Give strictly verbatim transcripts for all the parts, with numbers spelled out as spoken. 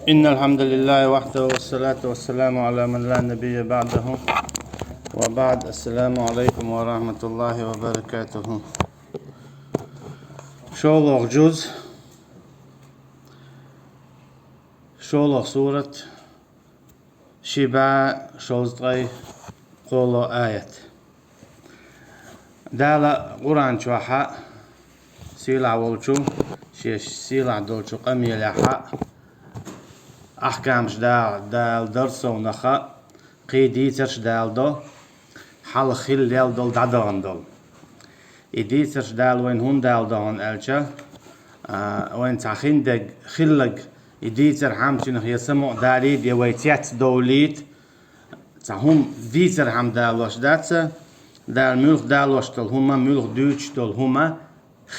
إن الحمد لله وحده والصلاة والسلام على من لا نبي بعده وبعد. السلام عليكم ورحمة الله وبركاته. ШоллагӀа жуз, шоллагӀа сурат, ши бӀаь шовзткъеи кхоалагӀа аят. Дала Къуръан чохь а, сийлахь волчу, шен сийлахь долчу къамелехь а ахкамаш да-, Дала дар совнаха, кхин дийцарш Дала до, хьалха хилла лелла долу, дӀадахана долу. И дийцарш Дала вайна хӀунда Дала дахана аьлча, а, вайна цхьа хиндерг, хилларг, и дийцархьама цуьнах я самукъадалийта, я вай цецдовлийта, цхьа хӀума дийцархьама далош дац, Дала муьлхха далош долу хӀума, муьлхха дуьйцуш долу хӀума,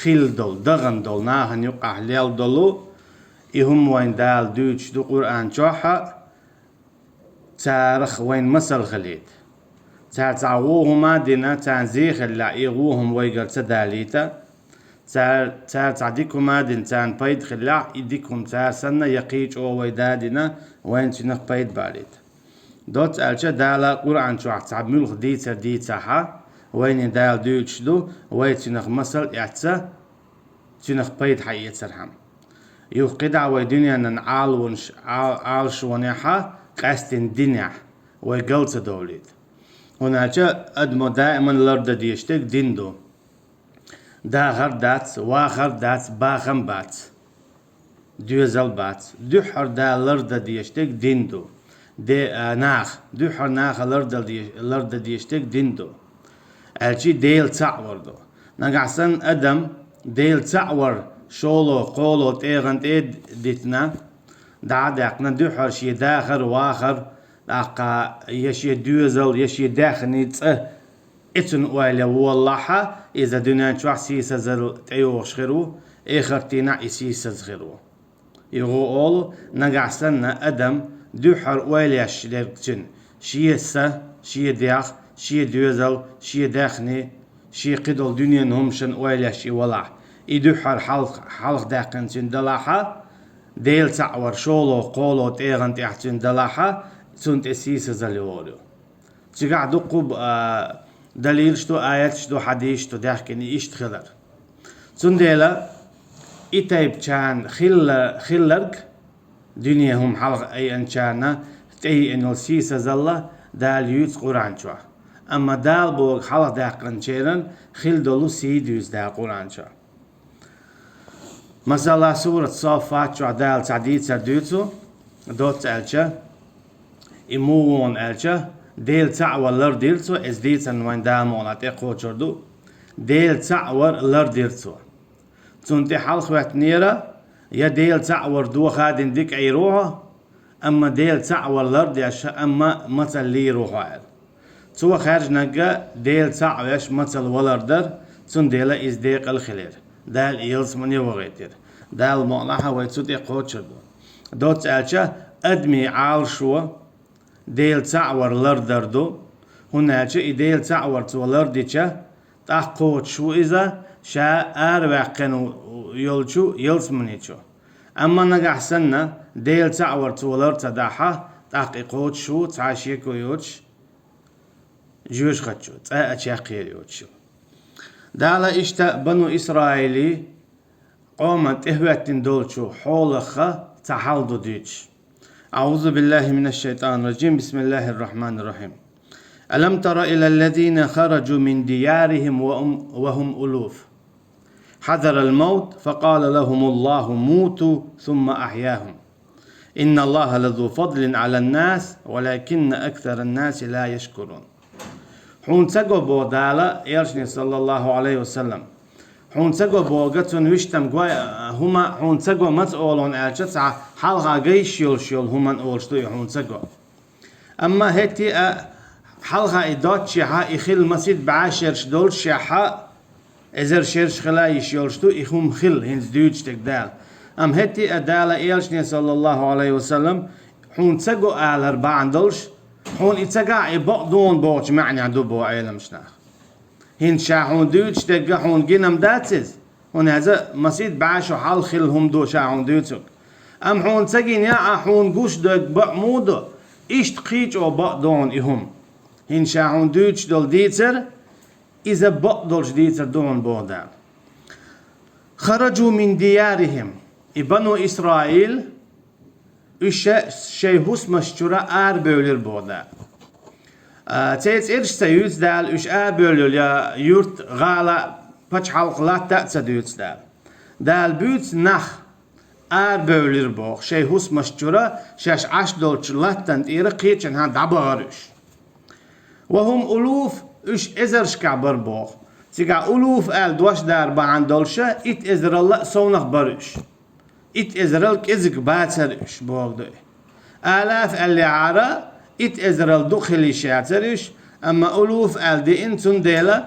хилла долу, дахана долу, нахана юкъахь лелла долу, и хӀума вайна Дала дуьйцуш ду Къуръан чохь а, царах вайна масал хилийта. Цара цхьа вон хӀума а дина, царна зе хиллехь, и вон хӀума вайгара ца далийта. Цара, цара цхьа дика хӀума а дина, царна пайда хиллехь, и дика хӀума цара санна, я кхин чӀогӀа вай да дина, вайна цуьнах пайда балийта. Доцца аьлча, Дала Къуръан чохь цхьа муьлхха дийцар дийцахь а, вайна Дала дуьйцуш ду, вай цуьнах масал эцна, цуьнах пайда хьаэцархьама. Юха кхидӀа вай дуьненан Ӏалашонаш-, Ӏал-, Ӏалашонехь а, къаьсттина динехь вай гал ца довлийта. ХӀунда аьлча адамо даиман лардан дезаш дерг дин ду. Дахар дац, вахар дац, бахам бац, доьзал бац. Дуьххьара Дала лардан дезаш дерг дин ду. Де-, а, наха, дуьххьара наха лардала де-, лардан дезаш дерг дин ду. Аьлчи Дела цхьаъ вар ду. Нагахь санна адам Дела цхьаъ вар шоло, кхоло тӀегӀан тӀе дитина, дӀа а даьккхина, дуьххьара шен дахар, вахар, тӀаккха я шен доьзал, я шен даьхни цӀа, и цуьнан ойла воллахь а, иза дуьнен чохь сийсазал тӀейогӀуш хир ву, эхартийнахь и сийсаз хир ву. Юха олу, нагахь санна адам дуьххьара ойла еш дерг цуьнан шен са, шен дегӀ, шен доьзал, шен даьхни, шен кхидолу дуьненан хӀуманашна ойла еш и валахь, и дуьххьара хьалха, хьалха даьккхина цуьнан далахь а, Дела цхьаъ вар шоло, кхоло тӀегӀан тӀехь цуьнан далахь а, цунна тӀе сийсазал йогӀур ю. Цигахь дуккху, а, далилаш ду, аяташ ду, хьадисаш ду даьхкина иштта хилар. Цундела и тайпачарна хилла-, хилларг, дуьне хӀума хьалха айанчарна тӀееана йолу сийсазалла Дала юьйцу Къуръан чохь. Амма Дала бохург хьалха даьккхинчеран хилла долу сий дуьйцу Дала Къуръан чохь. Масала, сурат Соффат чохь Дала цхьа дийцар дуьйцу, доцца аьлча, и муха ву аьлча, Дела цхьаъ вар лардира цо, иза дийцарна вайн Дала мукъана тӀекхочур ду, Дела цхьаъ вар лардира цо. Цунна тӀе хьалхаветтинера, я Дела цхьаъ вар доха а дина дика Ӏийр ву хьо, амма Дела цхьаъ вар лардеш, амма мацалла лийр ву хьо аьлла. Цо хаьржинарг Дела цхьаъ веш мацалла валар дара, цундела иза декъала хилира. Дала и ялсамане вахийтира. Дала мукъалахь вай цу тӀе кхочур ду. Доцца аьлча, адамийн Ӏалашо Дела цхьаъ вар лардар ду, хӀунда аьлча и Дела цхьаъ вар цо лардича, тӀаккха кхочуш ву иза ша араваьккхина йолчу ялсамани чу. Амма нагахь санна, Дела цхьаъ вар цо лар ца дахь, тӀаккха и кхочуш ву цхьа а шеко йоцуш, жоьжахати чу, цкъа а чекхъер йоцуш. Дала иштта Бану Исраилан къоман тӀехӀоьттина долчу хьолах цхьа хьал ду дуьйцуш. أعوذ بالله من الشيطان الرجيم. بسم الله الرحمن الرحيم. ألم تر إلى الذين خرجوا من ديارهم وهم، وهم ألوف حذر الموت فقال لهم الله موتوا ثم أحياهم إن الله لذو فضل على الناس ولكن أكثر الناس لا يشكرون. Хьуна ца го боху Дала, элчане, саллаллаху Ӏалайхи ва саллам. Хьуна ца го боху цунна вуьштам гой, хӀума хьуна ца го маца олу аьлча, цхьа хьалха гайш йолуш йолу хӀуманна олуш ду и хьуна ца го. Амма хӀетте а хьалха и доццушехь, и хилла масийтта бӀе шераш доллушехь, эзар шераш хила йиш йолуш ду, и хӀума хилла, хӀинца дуьйцуш дерг Дала. Амма хӀетте а Дала элчане, саллаллаху Ӏалайхи ва саллам, хьуна ца го алар бахьана долуш, хьуна и ца гахь, и бакъдолу бохучу маьӀнехь ду боху Ӏеламчу наха. ХӀинца ша хьуна дуьйцуш дерг хьуна гина-м дац иза, хӀунда аьлча масийтта бӀе шо хьалха хилла хӀума ду ша хьуна дуьйцург. Амма хьуна ца гина, а хьуна гуш дерг бакъ ма ду, иштта кхин чӀогӀа бакъ ду хьуна и хӀума. ХӀинца ша хьуна дуьйцуш долу дийцар, иза бакъ долуш дийцар ду хьуна боху Дала. خرجوا من ديارهم, и бану Исраил, уьш ша-, шайн хӀусамаш чуьра арабевлира боху Дала. А, церан цӀераш ца юьйцу Дала, уьш арабевлла йолу я юрт, гӀала, пачхьалкх латта а ца дуьйцу Дала. Дала буьйцу нах арабевлира боху, шайн хӀусамаш чуьра шаьш Ӏаш долчу латтана тӀера кхечанхьа дӀабахара уьш. وهم ألوف, уьш эзаршкахь бара боху. Цигахь улуф аьлла дош дар бахьана долуша, итт эзаралла а совнах бара уьш. Итт эзарал кӀезиг бацара уьш, боху ду и. Алаф аьллехьара, итт эзарал дукха хила йиш яцара уьш, амма улуф аьлла деана, цундела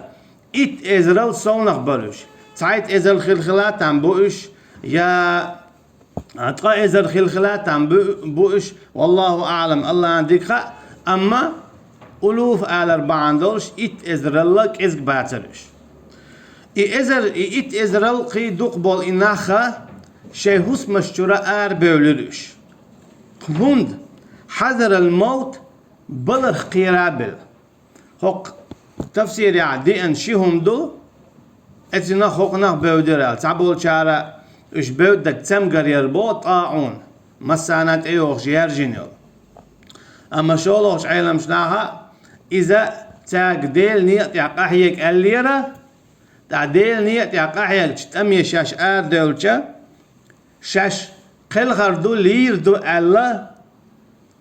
итт эзарал совнах бара уьш. Цхьайтта эзарал хила хила там бу уьш, я ткъа эзар хила хила там бу, бу уьш, валлаху аӀлам, Аллахьан дика хаьа, амма улуф алар бахьана долуш итт эзаралла кӀезиг бацара уьш. И эзар, и итт эзарал кхин дукха болу и наха шайн хӀусамаш чуьра арабевлира уьш. ХӀунда, хьазарал мовт, баларх кхера а белла. ХӀокху тафсирехь деана ши хӀума ду, эцнах хӀокхунах бевдира аьлла. Цхьаболчара уьш бевддаг цамгар яра боху тӀаӀун, массарна тӀейогӀуш яьржина йолу. Амма шолгӀачу Ӏеламчу наха иза цаьрга Делан некъа тӀехь къахьега аьллера, тӀаккха Делан некъа тӀехь къахьегча тӀаме шаьш арадевлча, шаьш кхелхар ду, лийр ду аьлла,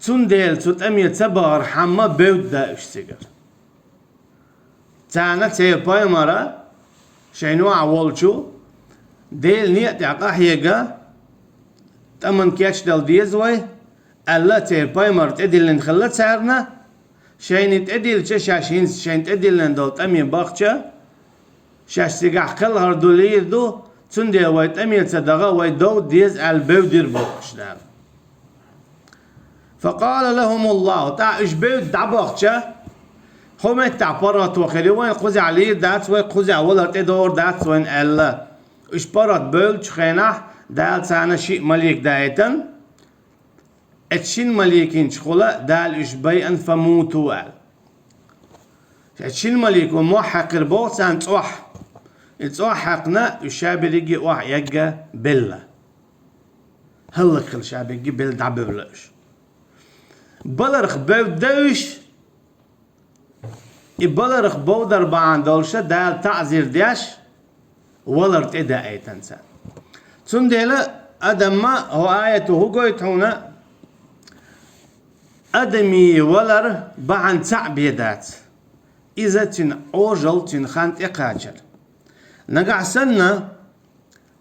цундела цу тӀаме ца бахархьама бевдда уьш цигара. Царна церан пайхамара, шайна охьа волчу, Делан некъа тӀехь къахьега, тӀаман кечдала деза вай, аьлла, церан пайхамар тӀедиллина хилла царна, шайна тӀедиллча, шаьш хӀинца шайна тӀедиллина долу тӀаме бахча, шаьш цигахь кхелхар ду, лийр ду, цундела вай тӀаме ца даха, вай довда деза аьлла бевдира бохуш Дала. فقال لهم الله, тӀаккха уьш бевдда дӀабахча, хӀокху меттехь паргӀато хир ю вайн, кхузахь лийр дац вай, кхузахь валар тӀедогӀур дац вайн аьлла. Уьш паргӀат бевллачу хенахь Дала царна шиъ малик даийтина, эцу шина маликинчухула Дала уьш байъина فموتوا аьлла. Эцу шина малико мохь хьаькхира боху царна цӀахь. И цӀахь хьаькхна, уьш ша берриге охьаэгга белла. ХӀаллакьхила ша берриге белла дӀабевлла уьш. Баларх бевдда уьш, и баларх бовдар бахьана долуша Дала таӀзир деш, валар тӀедаийтина царна. Цундела адамма, хӀокху аято хӀун гойту хьуна, адамийн валар бахьана цхьаъ бен дац. Иза цуьнан Ӏожалла, цуьнан хан тӀекхачар. Нагахь санна,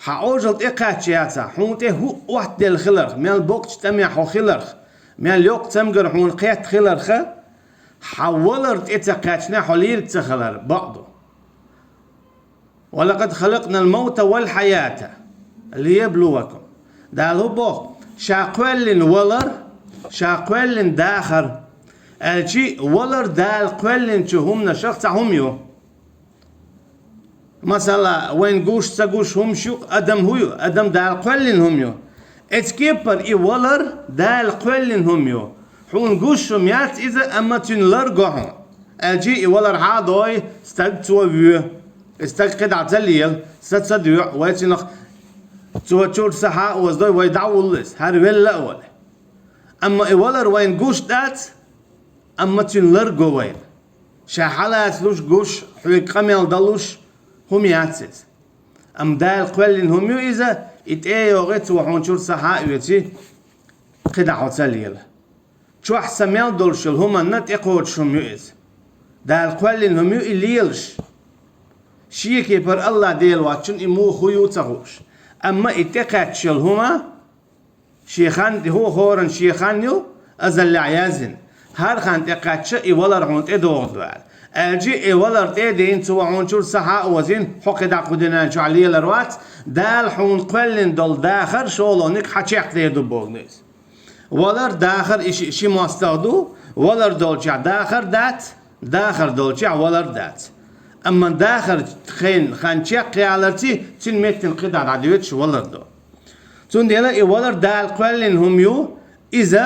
хьан Ӏожалла тӀекхаьчча яцахь, хьуна тӀе хӀуъа Ӏоттаделла хиларх, мел боккхачу тӀамехь хьо хиларх, мел йоккха цамгар хьуна кхетта хиларха, хьан валар тӀе ца кхаьчна хьо лийриг ца хилар бакъ ду. ولقد خلقنا الموت والحياة ليبلوكم. Дала хӀун боху? Ша кхоьллина валар, ша кхоьллина дахар. Аьлчи, валар Дала кхоьллинчу хӀуманашах цхьа хӀума ю. Масала, вайн гуш, ца гуш хӀумаш ю, адам хӀун ю? Адам Дала кхоьллина хӀума ю. Эцу кепара и валар Дала кхоьллина хӀума ю. Хьуна гуш хӀума яц иза, амма цуьнан лар го хьуна. Аьлчи и валар хьа а дой, стаг цо воь. И стаг кхидӀа ца лела, са ца доьӀу, вай цуьнах цо чуьра са хьа а озадой, вай дӀавуллу иза, хӀара велла а вале. Амма и валар вайна гуш дац, амма цуьнан лар го вайна. Ша хьалацалуш гуш, хьоьга къамел далуш хӀума яц иза. Амма Дала кхоьллина хӀума ю иза, и тӀе а йогӀий, цо хьуна чуьра са хьа а оьций, кхидӀа хьо ца лела. Чохь са мел долуш йолу хӀуманна тӀекхочуш хӀума ю иза. Дала кхоьллина хӀума ю и лелаш. Шен кепара Аллах Дела воцчунна и муха хӀун ю ца хууш. Амма и тӀекхаьчча йолу хӀума, шен хан, хӀун хӀоранна шен хан ю, азаллехь яздина. ХӀара хан тӀекхаьчча, и валар хьуна тӀедогӀур ду аьлла. Аьлчи, и валар тӀе а дина, цо хьуна чуьра са хьа а озийна, хьо кхидӀа кху дуьнен чохь лелар вац, Дала хьуна кхоьллина долу дахар шолгӀаниг хьан чекхдер ду боху иза. Валар, дахар и ши, ши мостагӀа ду, валар долчохь дахар дац, дахар долчохь валар дац. Амма дахар хен, хан чекхъяларций, цуьнан меттана кхидӀа дӀадоьдуш валар ду. Цундела и валар Дала кхоьллина хӀума ю, иза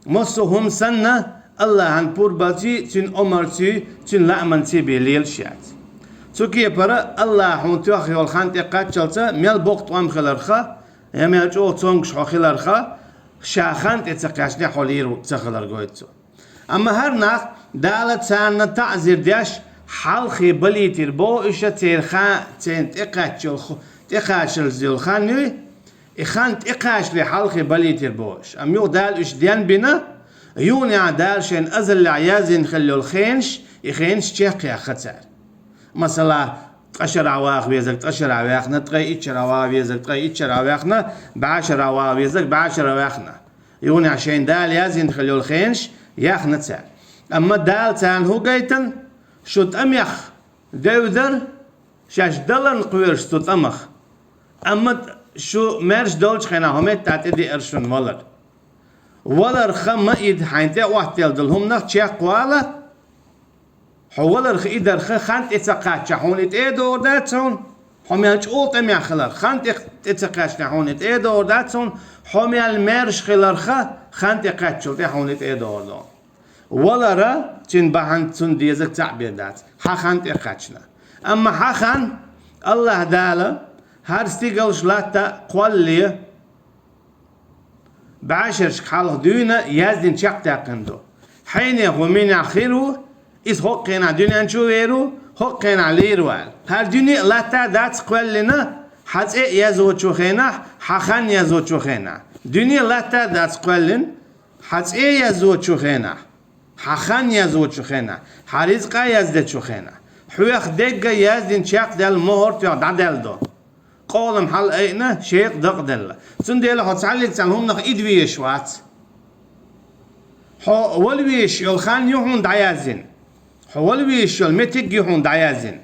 массо а хӀума санна, АллахӀан пурбалций, цуьнан омарций, цуьнан лааманций бен лелаш яц. Цу кепара АллахӀа хьуна тоьхна йолу хан тӀекхаччалца мел боккха тӀом хиларх, я мел чӀогӀа цомгуш хьо хиларх, ша хан тӀе ца кхаьчнехь хьо лийр ца хилар гойту цо. Амма хӀара нах Дала царна таӀзир деш, хьалхе балийтира боху уьш, церан хан, церан тӀекхаччалц йолу, тӀекхачалц йолу хан юй, и хан тӀекхачале хьалхе балийтира боху уьш. Амма юха Дала уьш денбина, юханехь Дала шайна азаллехь яздина хилла йолу хенаш, и хенаш чекхъяьхна цара. Масала, ткъа шарахь ваха везарг ткъа шарахь ваьхна, ткъе итт шарахь ваха везарг ткъе итт шарахь ваьхна, бӀе шарахь ваха везарг бӀе шарахь ваьхна. Юханехь шайна Дала яздина хилла йолу хенаш яьхна цара. Амма Дала царна хӀун гайтина, шу тӀамех девзара, шаьш даларна кхоьруш цу тӀамах. Амма шу маьрша долчу хенахь хӀокху меттехь тӀедеара шуна валар. Валарх ма ида, хьайна тӀе а оттаделла долу хӀуманах чекхвала, хьо валарх идарх хан тӀе ца кхаччахь хьуна и тӀе а догӀур дац хьуна, хьо мел чӀогӀа тӀамехь хиларх хан тӀе, тӀе ца кхаьчнехь хьуна и тӀе а догӀур дац хьуна, хьо мел маьрша хиларх хан тӀе кхаччале тӀе хьуна и тӀе а догӀур ду. Валара цуьнан бахьана цунна дезарг цхьаъ бен дац, хьан хан тӀе кхаьчна. Амма хьан хан, АллахӀ Дала, хӀара стигалш латта кхоллале, бӀешерашка хьалха дуьйна яздина чекхдаьккхина ду. Хьенех ву минехь хир ву, иза хӀокху хенахь дуьнен чу вер ву, хӀокху хенахь лийр ву аьлла. ХӀара дуьне а латта дац кхоьллина, хьан цӀе а яздечу хенахь, хьан хан яздечу хенахь. Дуьне а латта дац кхоьллина, хьан цӀе яздечу хенахь, хьан хан яздечу хенахь, хьан ризкъа яздечу хенахь. Хьоьх дегга яздина чекхдаьлла мухӀар тоьхна дӀадаьлла ду. Къолам хьалаайъина, шекъа дакъаделла. Цундела хьо цхьаллиг цхьана хӀуманах ида везаш вац. Хьо вала везаш йолу хан ю хьуна дӀаяздина. Хьо вала везаш йолу меттиг ю хьуна дӀаяздина.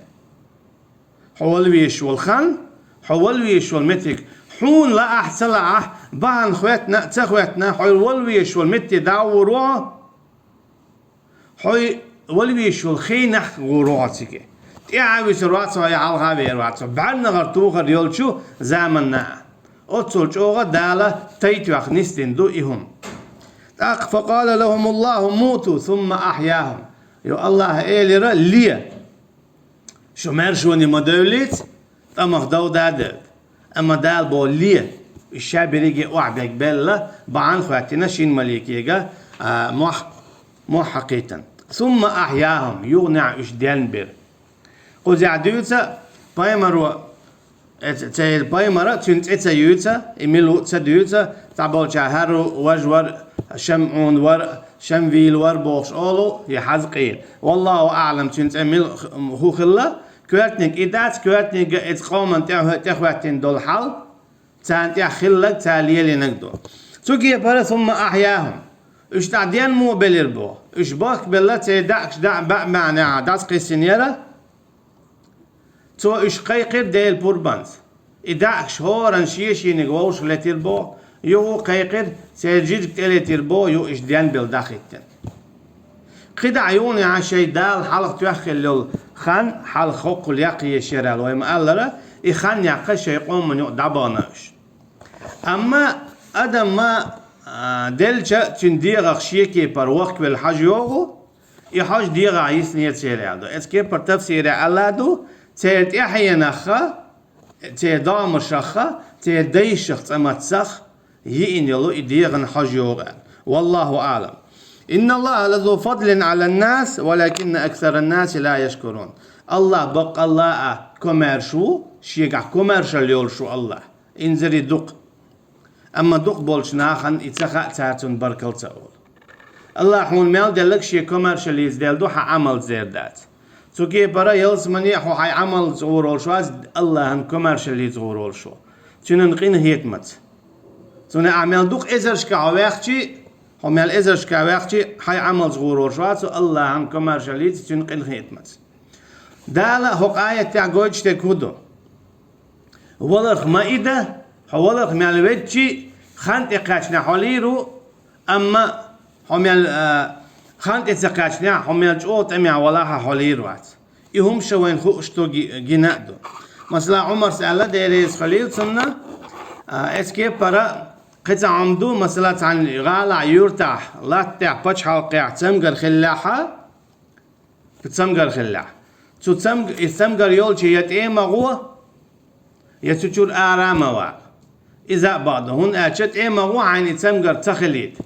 Хьо вала везаш волу хан, хьо вала везаш волу меттиг. Хьуна лаахь а, ца лаахь а, бахьана хӀоьттина а, ца хӀоьттина а, хьо вала везаш волу метте дӀа а гӀур ву хьо. Хьо вала везаш волу хенахь гӀур ву хьо цига. ТӀаьхьа вуьсур вац хьо, я хьалха вер вац хьо, бӀаьрнахара тухар йолчу заманна а. Оццул чӀогӀа Дала тайпа тоьхна нисдина ду и хӀума. ТӀаккха, «فقال لهم الله موتوا ثم أحياهم». Йо, АллахӀа элира: «Ле». Шу маьршоне ма девллица, тӀамах дов да а девда. Амма Дала боху: «Ле». Уьш ша берриге охьабегбелла, бахьана хӀоьттина шина маликега, а, мохь-, мохь хьакхийтина. «ثم أحياهم», юханехь уьш денбира. Кхузахь дуьйцу пайхамаро, э, ц-, церан пайхамара, цуьнан цӀе ца юьйцу, и мила ву а ца дуьйцу, цхьаболчара хӀара ву, важа вара, ШамӀун вара, Шамвил вара бохуш олу, я Хьазкъил. Валлаху аӀлам, цуьнан цӀе мила х-, хӀун хилла, коьртаниг и дац, коьртаниг иза къоман тӀе-, тӀехӀоьттина долу хьал, царна тӀехь хилларг, цара лелийнарг ду. Цу кепара, «ثم أحياهم». Уьш тӀаккха денна муха белира боху? Уьш бахкабелла, церан даьӀахкаш дӀа-, баьӀ-маьӀнехь дӀасакхиссинера. Цо уьш кхайкхира Делан пурбанца. И даьӀахкаш хӀоранна шен-шениг вовшах летира боху, юха а кхайкхира, церан жижиг тӀелетира боху, юха уьш денбелла дӀахӀиттина. КхидӀа юханехь шайн Дала хьалха тоьхна хилла йолу хан, хьалха хӀоккхул яккха езаш яра аьлла вай ма-аллара, и хан яккха шайн къоман юкъа дӀабахана уьш. Амма адам ма, а, делча, цуьнан дегӀах шен кепара вахкавелла хьожа йогӀу, и хьожа дегӀах йиснера церан аьлла ду. Оцу кепара тафсирехь аьлла ду, церан тӀаьхьенахха, церан догӀмашахха, церан дайшах цӀа мацах йиъна йолу и дегӀан хьожа йогӀу аьлла. Валлаху аӀлам. «إن الله لذو فضل على الناس ولكن أكثر الناس لا يشكرون». АллахӀ баккъалла а комаьрша ву, шегахь комаьршалла йолуш ву АллахӀ. Инзаре дукха. Амма дукха болчу нахана и ца хаьа, цара цунна баркалла ца олу. АллахӀа хьуна мел делларг шен комаьршаллица делла ду, хьан Ӏамалца дер дац. Цу кепара ялсамане а хьо хьайн Ӏамалца гӀур волуш вац, АллахӀан комаьршаллица гӀур волуш ву. Цуьнан къинхетамаца. Цуьнан ахь мел дукха эзаршка хьо ваьхчи, хьо мел эзаршка ваьхчи, хьайн Ӏамалца гӀур волуш вац, АллахӀан комаьршаллица, цуьнан къинхетамаца. Дала хӀокху аятехь гойтуш дерг хӀун ду? Валарх ма ида, хьо валарх мел ведчи, хан тӀекхаьчна хьо лийр ву, амма хьо мел, а, хан тӀе ца кхаьчнехь, хьо мел чӀогӀа тӀамехь валахь а, хьо лийр вац. И хӀума ша вайна хууш ду, ги-, гина а ду. Масала, Ӏумарс аьлла, Дела реза хуьлийла цунна, А, эцу кепара кхин цхьа хӀума ду, масала, цхьана гӀалахь, юьртахь, латтахь, пачхьалкхехь цамгар хиллехьа, цамгар хиллехь. Цу цамг-, и цамгар йолчу я тӀе а ма гӀо, я цу чуьра ара а ма вала. Иза а бакъду, хӀунда аьлча тӀе а ма гӀо хьайна и цамгар ца хилийта.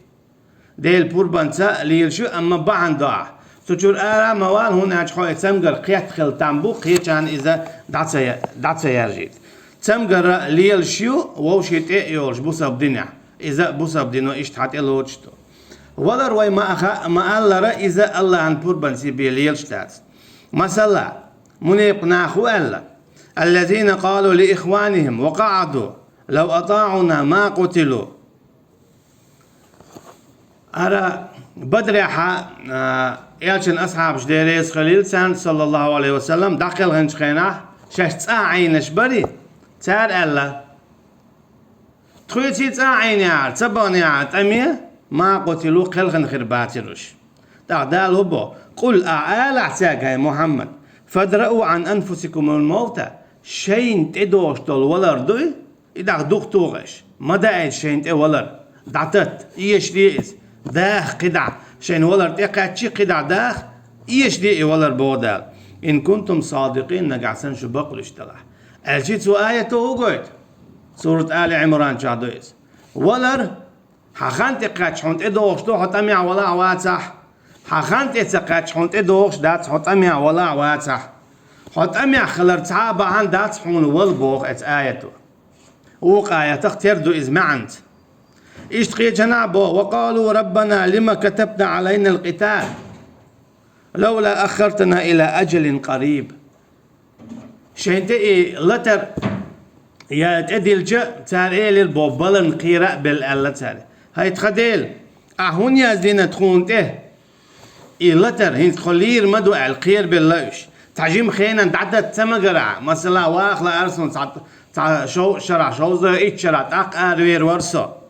Делан пурбанца лелаш ю, амма бахьана до ахь. Цу чуьра ара а ма вала, хӀунда аьлча хьо и цамгар кхетта хила там бу, кхечарна иза дӀа ца я-, дӀа ца яржийта. Цамгар лелаш ю вовшийн тӀе а йолуш бусалба динехь. Иза а бусалба дино иштта хьан тӀе лоцуш ду. Валар вай ма аха-, ма аллара, иза Аллахьан пурбанца бен лелаш дац. Масала, мунепакъ нах ву аьлла: «الذين قالوا لإخوانهم وقعدوا لو أطاعونا ما قتلوا». Ара Бадрехьа, а, элчан асхьабаш, Дела реза хуьлийла царна, саллаллаху Ӏалайхи ва саллам, дӀакхелхинчу хенахь шаьш цӀа а Ӏийнаш барий, цара аьлла: «Тхоьций цӀа а Ӏийнехьара, ца баханехьара тӀаме, ма къутилу, кхелхина хир бацара уьш». ТӀаккха Дала хӀун боху: «Къул», ахь алахь цаьрга, хӀай Мухьаммад: «Фадраъу Ӏан анфусикумул мавта», шайна тӀедогӀуш долу валар дуй, и дӀа дукха туху аша. Ма даийта шайна тӀе валар. ДӀататта, эшаде иза. Даха кхидӀа. Шайна валар тӀекхаьччи, кхидӀа даха, эшаде и валар, боху Дала. «Ин кунтум садикъин», нагахь санна шу бакълуьйш делахь. Аьлчи цу аято хӀун гойту? Сурат Али Ӏимран чохь ду иза. Валар, хьан хан тӀе кхаьчча хьуна тӀедогӀуш ду, хьо тӀамехь валахь а вацахь. Хьан хан тӀе ца кхаьчча хьуна тӀедогӀуш дац, хьо тӀамехь валахь а вацахь. Хьо тӀамехь хилар цхьа а бахьана дац хьуна вала, боху эцу аято. Вукху аятах тера ду иза маьӀанца. Иштта кхечанхьа а боху: «Ва къалу раббана лима катабта Ӏалайнал къитал, лавла аххартана ила аджалин къариб». Шайн тӀе и латар я тӀедилча, цара элира боху, баларна кхера а белла аьлла цара: «ХӀай тхан Дела, ахь хӀунда яздина тхуна тӀе и латар, хӀинца тхо лийр ма ду», аьлла, кхерабелла уьш. Цхьа жима хенан дӀадатта ца магарахь, масала, ваха лаьара суна цхьа, цхьа шов-, шарахь шовзткъе итт шарахь, тӀаккха аравер вара со.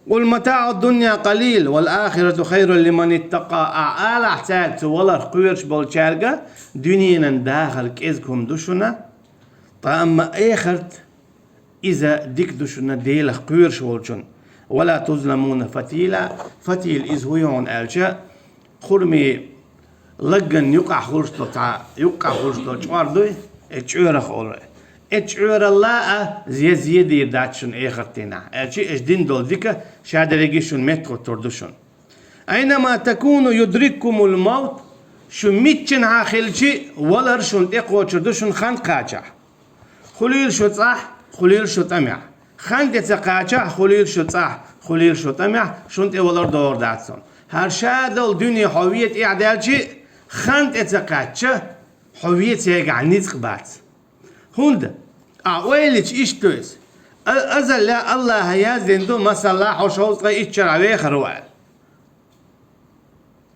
«Къул матаӀу дунья къалил, вал ахирату хайрун лиман иттакъа», ахь алахь цаьрга, цу валарх кхоьруш болчаьрга, дуьненан дахар кӀезиг хӀума ду шуна, ткъа амма эхарт иза дика ду шуна Делах кхоьруш волчун. «Ва ла тузламуна фатила», фатил иза хӀун ю хьуна аьлча, кхурме лагган юккъахь хуьлуш долу цхьа, юккъахь хуьлуш долу чкъор дуй, э, чкъоьрах олу. Э, чкъоьралла а зе-, зе дийр дац шуна эхартийнахь, аьлчи, аша дина долу дика ша дерриге шуна меттахӀуттур ду шуна. «Айнама такуну юдриккумул мавт», шу миччанхьа хилчи, валар шуна тӀекхочур ду шуна хан кхачахь. Хуьлийла шу цӀахь, хуьлийла шу тӀамехь. Хан тӀе ца кхачахь, хуьлийла шу цӀахь, хуьлийла шу тӀамехь, шуна тӀе валар догӀур дац цунна. ХӀара ша долу дуьне хьо вен тӀехь даьлчи, хан тӀе ца кхаьчча, хьо вен цигахь ницкъ бац. ХӀунда? Ахь ойла йича иштта ду иза. А-, азаллехь Аллаха яздина ду, масала, хьо шовзткъе итт шарахь вехар ву аьлла.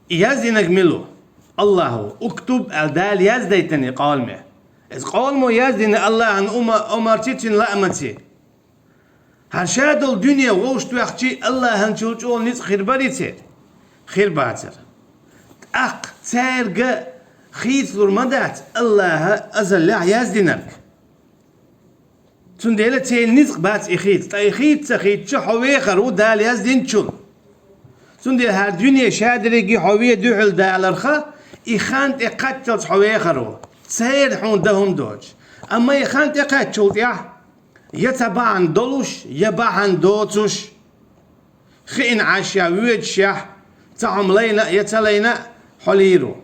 И яздинарг мила ву? Аллах ву. «Уктуб» аьлла Дала яздайтина и къоламехь. Иза къоламо яздина Аллахьан ума-, омарци, цуьнан лаамаци. ХӀара ша долу дуьне вовшахтоьхчи, Аллахьан чул чӀогӀа ницкъ хир барий церан? Хир бацара. ТӀаккха цаьрга хийцалур ма дац Аллаха азаллехь яздинарг. Цундела церан ницкъ бац и хийца. Ткъа и хийца ца хийцча, хьо вехар ву Дала яздинчул. Цундела хӀара дуьне ша дерриге хьо вен дуьхьал даларха, и хан тӀе кхаччалц хьо вехар ву. Церан хьуна дан хӀума доцуш. Амма и хан тӀе кхаьччул тӀаьхьа я цхьа бахьана долуш, я бахьана доцуш, хиъна Ӏаш я, воьдуш яхь, цхьа хӀума лайна а, я ца лайна а, хьо лийр ву.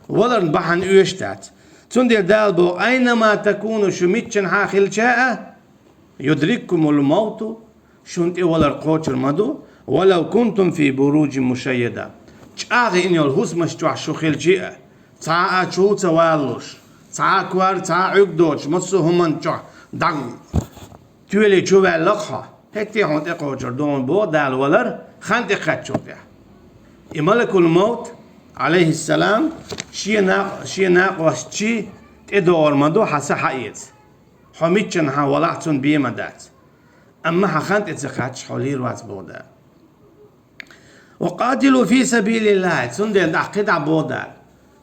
Валарна бахьана оьшуш дац. Цундела Дала боху: «Айнама такуну», шу миччанхьа хилча а, «юдриккумул мавту», шуна тӀе валар кхочур ма ду, «валав кунтум фи буруджин мушайяда». ЧӀагӀйина йолу хӀусамаш чохь шу хилчи а, цхьа а чу ца валалуш, цхьа а кор, цхьа а Ӏуьрг доцуш, массо а хӀуманна чохь дӀа тоьли чу ваьлла-кх хьо, хӀетте хьуна тӀекхочур ду хьуна боху Дала валар хан тӀе кхаьччул тӀаьхьа. И малакул мавт, Ӏалайхиссалам, шен накъ-, шен накъостчий тӀедогӀур ма ду хьан са хьаэца. Хьо миччанхьа валахь, цунна бен ма дац. Амма хьан хан тӀе ца кхаьчча, хьо лийр вац боху Дала. «Ва къатилу фи сабилиллахи», цундела тӀаккха кхидӀа боху Дала: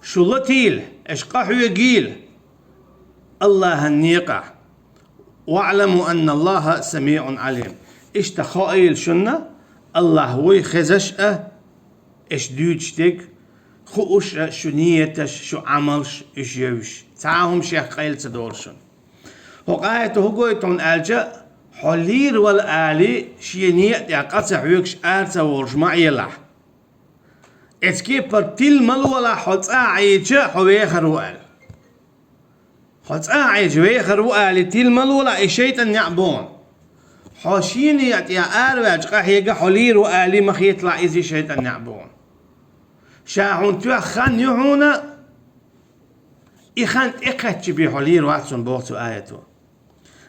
шу латийла, аша къахьоьгийла Аллахьан некъахь. «واعلموا أن الله سميع عليم». Иштта хоийла шуна, АллахӀ вуй хезаш а, аш дуьйцуш дерг, хууш а шу нияташ, шу Ӏамалш, уьш евзаш. Цхьа а хӀума шех къайла ца долуш шуна. ХӀокху аято хӀун гойту хьуна аьлча, хьо лийр вала алий, шен некъа тӀехь къа ца хьоьгуш, ара ца волуш ма Ӏелахь. Эцу кепара тилла ма лолахь, хьо цӀа а Ӏийча, хьо вехар ву аьлла. Хьо цӀа а Ӏийча, вехар ву алий, тилла ма лолахь, и шайтӀан неӀ бу хьуна. Хьо шен некъа тӀехь араваьлча къахьега, хьо лийр ву алий, ма хеталахь, иза и шайтӀан неӀ бу хьуна. Ша хьуна тоьхна хан ю хьуна, и хан тӀекхаьчча бен хьо лийр вац хьуна боху цу аято.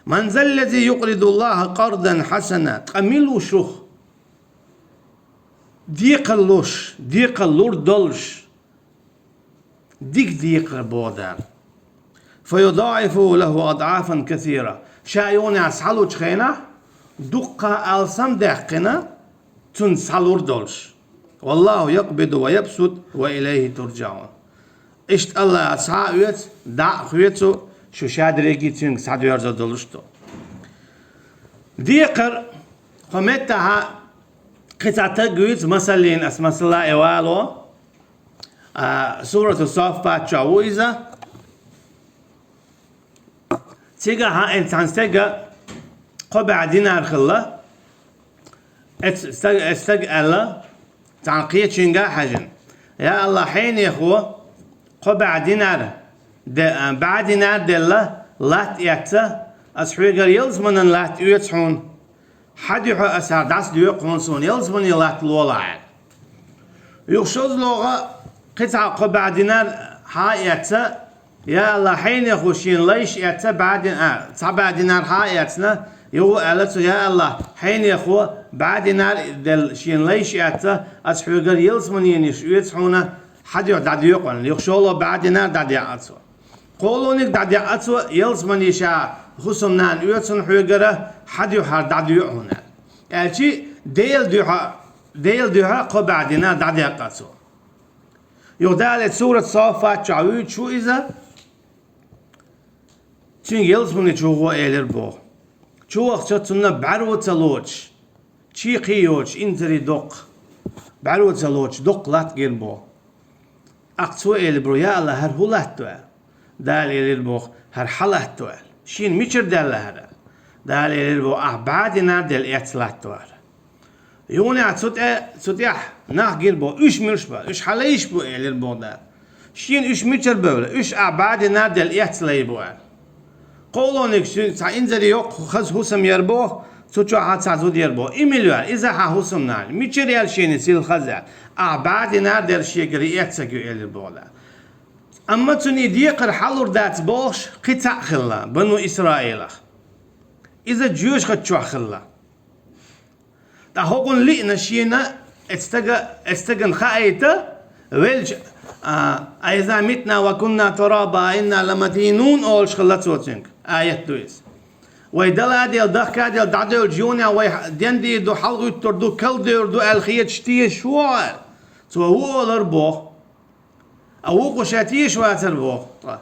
«من ذا الذي يقرض الله قرضا حسنا», ткъа мила ву шух? Декхар луш, декхар лур долуш, дика декхар боху Дала. «فيضاعفه له أضعافا كثيرة». Ша юханехь схьалучу хенахь, дуккха алсам даьккхина, цунна схьалур долуш. «والله يقبض ويبسط وإليه ترجعون». Иштта АллахӀа схьа а оьцу, дӀа а хоьцу, шу шадерриге цуьнга схьадоьрзур долуш ду. Декхар, кху меттахьа кхин цхьа таг вуьйцу, масаллин, ас масала и вало, а, Сурату Саффат чохь ву иза. Цигахьа эцу цхьана стега кхо бӀе динар хилла. Эцу стаг-, эцу стага аьлла, цхьана кхечуьнга а хьаьжина: «Я АллахӀ, хьенехо кхо бӀе динар де-, а, бӀе динар делла латта эцна, ас хьоьгара ялсаманан латта оьцу хьуна. Хьан дуьхьа ас хӀара дӀасадоькъу хьуна, суна ялсамане латта лолахь», аьлла. Юха шозлагӀа кхин цхьа кхо бӀе динар хьа а эцна: «Я АллахӀ, хьенехо шена лайш эцна бӀе дин-, а, цхьа бӀе динар хьа а эцна, юха аьлла цо: Я АллахӀ, хьенехо бӀе динар делла шена лайш эцна, ас хьоьгара ялсаманенаш оьцу хьуна, хьан дуьхьа дӀадоькъу», аьлла. Юха шолгӀа бӀе динар дӀадеъна цо. КхоалгӀаниг дӀадеъна цо, ялсамане ша хӀусамнана оьцу хьоьгара, хьан дуьхьа хӀара дӀадоькъу хьуна аьлла. Аьлчи Делан дуьхьа, Делан дуьхьа кхо бӀе динар дӀадеъна цо. Юха Дала Сурат Саффат чохь вуьйцуш ву иза, цуьнга ялсамане чу гӀо элира боху. Чу вахча цунна бӀаьро ца лоцуш, чекх йоцуш, инзаре доккха, бӀаьро ца лоцуш, доккха латта гира боху. ТӀаккха цо элира боху: «Я АллахӀ, хӀара хӀун латта ду?» аьлла. Дала элира боху: «ХӀара хьан латта ду?» аьлла. Шена мичара даьлла хӀара? Дала элира боху: «Ахь бӀе динар делла эцна латта ду хӀара». Юханехь цу тӀе-, цу тӀехь нах гира боху: «Уьш муьлш бу?» «Уьш хьан лайш бу», элира боху Дала. «Шена уьш мичара бевлла?» «Уьш ахь бӀе динар делла эцна лай бу», аьлла. КхоалгӀаниг шен цхьа инзаре йоккха хаза хӀусам яра боху, цу чохь цхьа зуда яра боху. И мила яра? Иза хьан хӀусамнана. Мичара яьлла шена и сиха хаза? Ахь бӀе динар делла шегара и эцна ю, элира боху Дала. Амма цунна и декхар хьалур дац бохуш, кхин цхьаъ хилла, Бану Исраилах. Иза жоьжахати чохь хилла. ТӀаккха хӀокхунна лиъна шена, эцу стага-, эцу стагана хаийта, велча, а, «أإذا متنا وكنا ترابا أإنا لمدينون» олуш хилла цо цуьнга. Аят ду иза. Вай дала а делла, дахка а делла, дӀадевлча юханехь вай дендийр ду, хьалагӀуьттур ду, калдевр ду аьлла хеташ тешаш ву хьо аьлла. Цо ву олура боху. А вукхо ша тешаш вацара боху ткъа.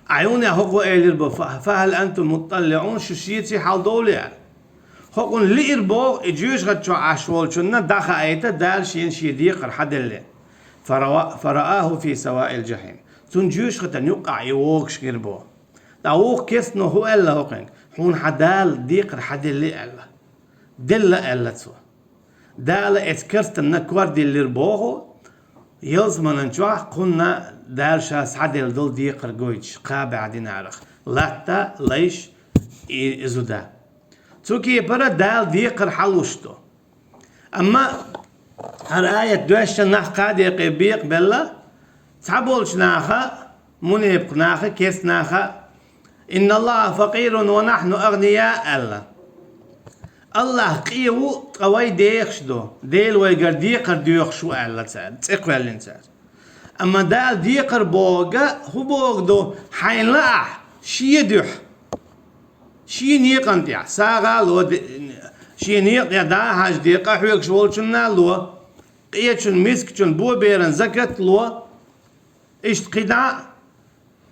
Ӏа юханехь хӀокхо элира боху: «فهل أنتم مطلعون», шу шеца хьаладовлий аьлла. ХӀокхунна лиира боху, и жоьжахати чохь Ӏаш волчунна дӀахаийта Дала шена шен декхар хьан делле. «فرآه في سواء الجحيم». Цунна жоьжахатан юккъахь и вогуш гира боху. ТӀаккха вукху керстано хӀун аьлла хӀокхуьнга? «Хьуна хьан Дала декхар хьан деллий?» аьлла. «Делла», аьлла цо. Дала эцу керстанна кор диллира боху, ялсаманан чохь кхунна Дала ша схьаделла долу декхар гойтуш, кхаа бӀе динарах, латта, лайш, и, и зуда. Цу кепара Дала декхар хьалуш ду. Амма хӀара аят доьшна нах кхаа декъе бекъабелла, цхьаболчу наха, мунепакъ наха, керста наха: «إن الله فقير ونحن أغنياء», аьлла. АллахӀ къе ву, ткъа вай дехаш ду, Дела вайгара декхар доьхуш ву, аьлла цара, цӀе кхоьллина цара. Амма Дала декхар бохург хӀун бохург ду, хьайна лаахь, шен дуьхьа, шен некъан тӀехь, сагӀа а ло, де-, шен некъа тӀехь дӀа а хьажа, декъа а хьоьгуш волчунна а ло, къечун, мискачун, боберан закат а ло, иштта кхидӀа а,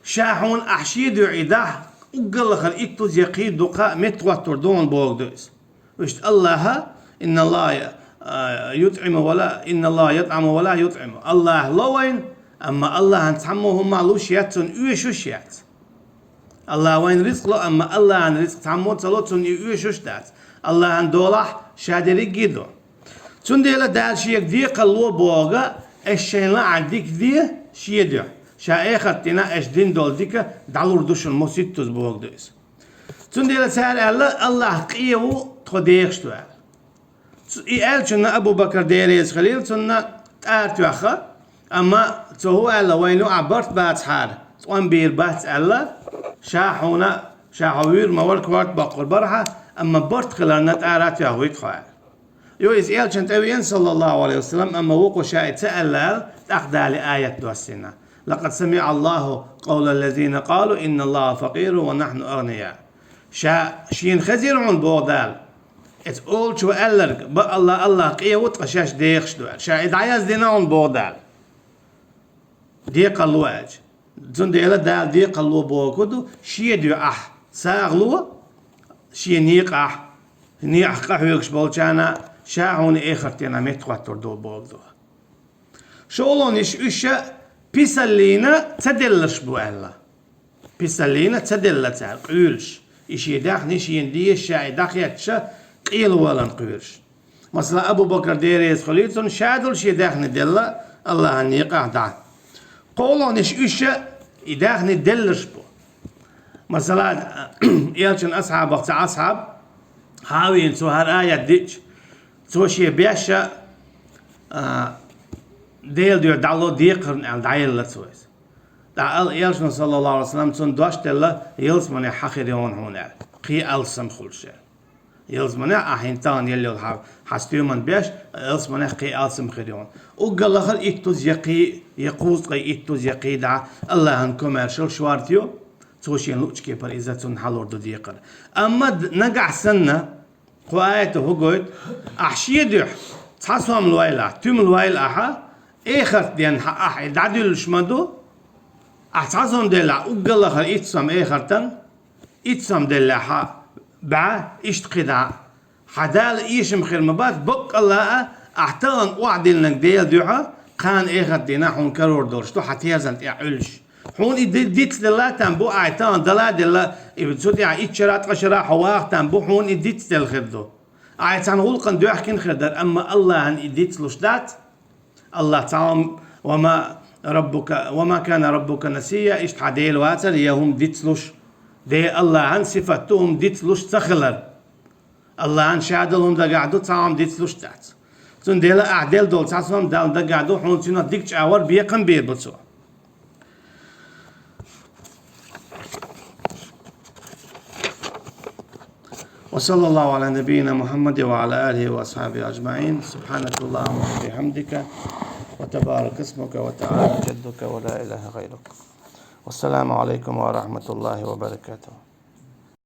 ша хьуна ахь шен дуьхьа и дахь, уггар лахара иттуза я кхийдда дукха меттахӀоттор ду хьуна боху ду иза. Вуьшта Аллахьа: «Инна Аллахьа, а, ютӀиму ва ла, инна Аллахьа ютӀиму ва ла ютӀиму». Аллахь ло вайна, амма Аллахьан цхьаммо хӀумма луш яц, цунна оьшуш яц. Аллахь вайна рицкъ ло, амма Аллахьан рицкъ цхьаммо ца ло, цунна и оьшуш дац. Аллахьан долахь ша дерриге а до. Цундела Дала шега декхар ло боху, аш шайна лаахь дика де шен дуьхьа. Ша эхарт дийнахь аш дина долу дика дӀалур ду шуна моситтаза боху ду иза. Цундела цара аьлла: «Аллахь къе ву, тхо дехаш ду», – аьлла. Цу-, и аьллачунна Абу Бакр, Дела реза хуьлийла цунна, тӀара тоьхна, амма цо хӀун аьлла: «Вайна юкъахь барт бацахьара, тӀом бийр бац», – аьлла, ша хьуна, ша хьо вуьйр ма вара, корта боккхур бара хьан, амма барт хиларна тӀара тоьхна вуьйту хьо аьлла. Йо, иза элчан тӀе веана, саллаллаху алейхи ва саллям, амма вукхо ша и ца аьлла аьлла, тӀаккха Дала аят доссийна: «Лакъад самиӀа Аллаху къавла ллазина къалу инна Аллаха факъиру ва нахьну агъния». Ша шена хезира хьуна боху Дала. Эцу олучо аьлларг, бакъалла Аллахь къе ву, ткъа шаьш дехаш ду аьлла. Ша и дӀаяздина хьуна боху Дала. Декхар ло аьлча. Цундела Дала декхар ло боху ду, шен дуьхьа ахь сагӀа ло, шен некъахь, некъахь къахьоьгуш болчарна, ша хьуна эхарт дийнахь меттахӀоттор ду боху ду. ШолгӀанаш уьш писаллина ца делларш бу аьлла. Писаллина ца делла цара къуьйлуш. И шен даьхни шена дезаш, ша и дӀахетташ, къелаваларна кхоьруш. Масала, Абу Бакр, Дела реза хуьлийла цунна, ша долу шен даьхни делла Аллахьан некъахь дӀа. КхоалгӀанаш уьш и даьхни делларш бу. Масала, элчан асхьабах цхьа асхьаб, хьавийна цо хӀара аят диъча, цо шен беш а, Делан дуьхьа дӀало декхарна аьлла, дӀаелла цо иза. ТӀаккха аьлла элчано, саллаллаху алейхи ва саллям, цунна дош делла, ялсаманехь хьан хир йону хьуна аьлла, кхин алсам хуьлуш аьлла. Ялсаманехь ахь хӀинца тахана елла йолу хьан, хьан стоьман беш, ялсаманехь кхин алсам хир йону. Уггар лахара иттуза я кхин, я кхузткъе иттуза я кхин дӀа, Аллахьан комаьршалла шорта йо, цо шен луъучу кепара иза цунна хьалур ду декхар. Амма д-, нагахь санна, кху аято хӀун гойту, ахь шен дуьхьа цхьа сом лойла ахь, туьма лойла ахьа, эхарт денна ахь и дӀадуьллуш ма ду, ахь цхьа сом делла ахь, уггар лахара итт сом эхартан, итт сом делла ахьа бӀаь, иштта кхидӀа. Хьан Дала эшам хир ма бац, баккъалла а, ахь тахана охьадиллинарг Делан дуьхьа, кхана эхарт дийнахь хьуна карор долуш ду, хьан терзан тӀехь Ӏуьллуш. Хьуна и ди-, дицделла там бу, ахь тахана дала а делла, и цу тӀехь итт шара, ткъа шара хьо ваха там бу, хьуна и дицделла хир ду. Ахь цхьана гӀуллакхана доьхкина хир дара, амма Аллахьан и дицлуш дац. Аллахь цхьа хӀума, ва ма раббука, ва ма кана раббука насия, иштта хьан Дела вацара я хӀума дицлуш. Де Аллахьан сифат ду хӀума дицлуш ца хилар. Аллахьан ша долу хӀума дагахь ду, цхьа хӀума дицлуш дац. Цундела ахь делла долу цхьа сом Далла дагахь ду, хьуна цуьнан дика чӀагӀвар, бекхам бийр бу цо. وصلى الله على نبينا محمد وعلى آله وأصحابه أجمعين. سبحانك اللهم وبحمدك، وتبارك اسمك، وتعالى جدك، ولا إله غيرك. والسلام عليكم ورحمة الله وبركاته.